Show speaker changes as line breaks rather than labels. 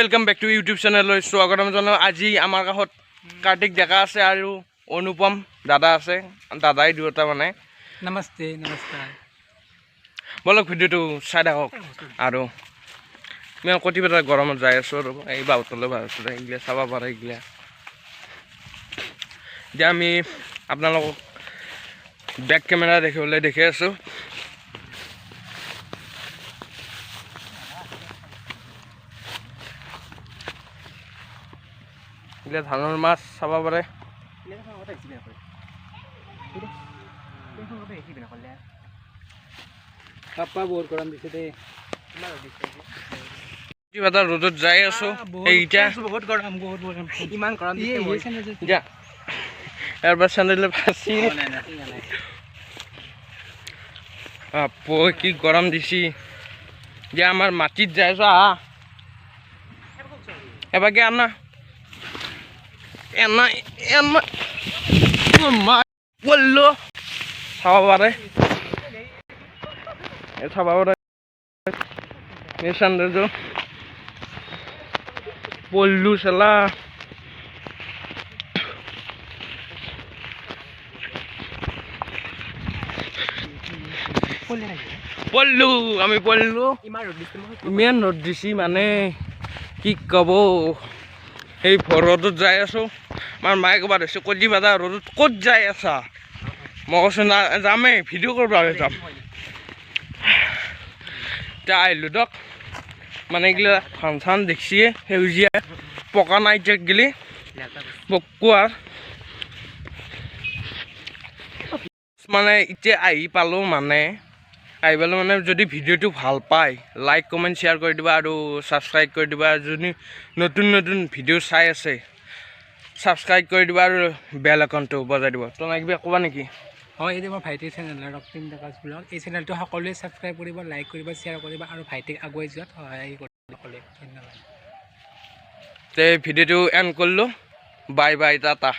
Welcome back to YouTube চেনেললৈ স্বাগতম জনাওঁ। আজি আমাৰ কাষত কাৰ্তিক ডেকা আছে আৰু অনুপম দাদা আছে। দাদাই দুয়োটা মানে।
নমস্তে, নমস্কাৰ।
ব'লক, ভিডিঅ'টো চাই থাকক। আৰু আমি কটিপেটাৰ গৰমত যাই আছোঁ আৰু এই বাহুতলৈ বাহুতলৈ এইগিলা চাব পাৰে এইগিলা। এতিয়া আমি আপোনালোকক বেক কেমেৰা দেখিবলৈ দেখি আছোঁ। এইগিলা ধানৰ মাছ চাব পাৰে।
পাপা, বহুত গৰম দিছে দেই।
কিবা এটা ৰ'দত যাই আছোঁ এইকেইটা।
বহুত গৰম, বহুত গৰম, ইমান গৰম দিছে।
এতিয়া ইয়াৰ পৰা চেণ্ডেল ফাঁচি। আপো, কি গৰম দিছি যে। আমাৰ মাটিত যাই আছো। আহা এবাকে আনা এনা এনা মা পৰলো। চাব পাৰে, এই চাব পাৰে, এই চেণ্ডেলটো পৰলো চেলা। পৰলো, আমি পৰলো।
ইমান ৰ'দ দিছে।
ইমান ৰ'দ দিছি মানে কি ক'ব। সেই ৰ'দত যাই আছোঁ। আমাৰ মায়ে ক'ব ধৰিছে, ক'ত দিবা, ৰ'দত ক'ত যাই আছা? মই কৈছোঁ, না যামেই, ভিডিঅ' কৰিব যাম। এতিয়া আহিলোঁ দক। মানে এইগিলা ধান চান দেখছিয়ে, সেউজীয়া পকা নাই এতিয়া গেলি পকোৱাৰ। মানে এতিয়া আহি পালোঁ, মানে আহি পালোঁ। মানে যদি ভিডিঅ'টো ভাল পায়, লাইক, কমেণ্ট, শ্বেয়াৰ কৰি দিবা আৰু ছাবস্ক্ৰাইব কৰি দিবা। আৰু যদি নতুন নতুন ভিডিঅ' চাই আছে, ছাবস্ক্ৰাইব কৰি দিবা আৰু বেল আইকনটো বজাই দিব। তই কিবা ক'বা নেকি?
হয়, এইটো মোৰ ভাইটিৰ চেনেল ৰক্তিম ডেকা ব্লগ। এই চেনেলটো সকলোৱে ছাবস্ক্ৰাইব কৰিব, লাইক কৰিব, শ্বেয়াৰ কৰিব আৰু ভাইটিক আগুৱাই যোৱাত সহায় কৰিব সকলোৱে। ধন্যবাদ।
তে ভিডিঅ'টো এণ্ড কৰিলোঁ। Bye bye, tata.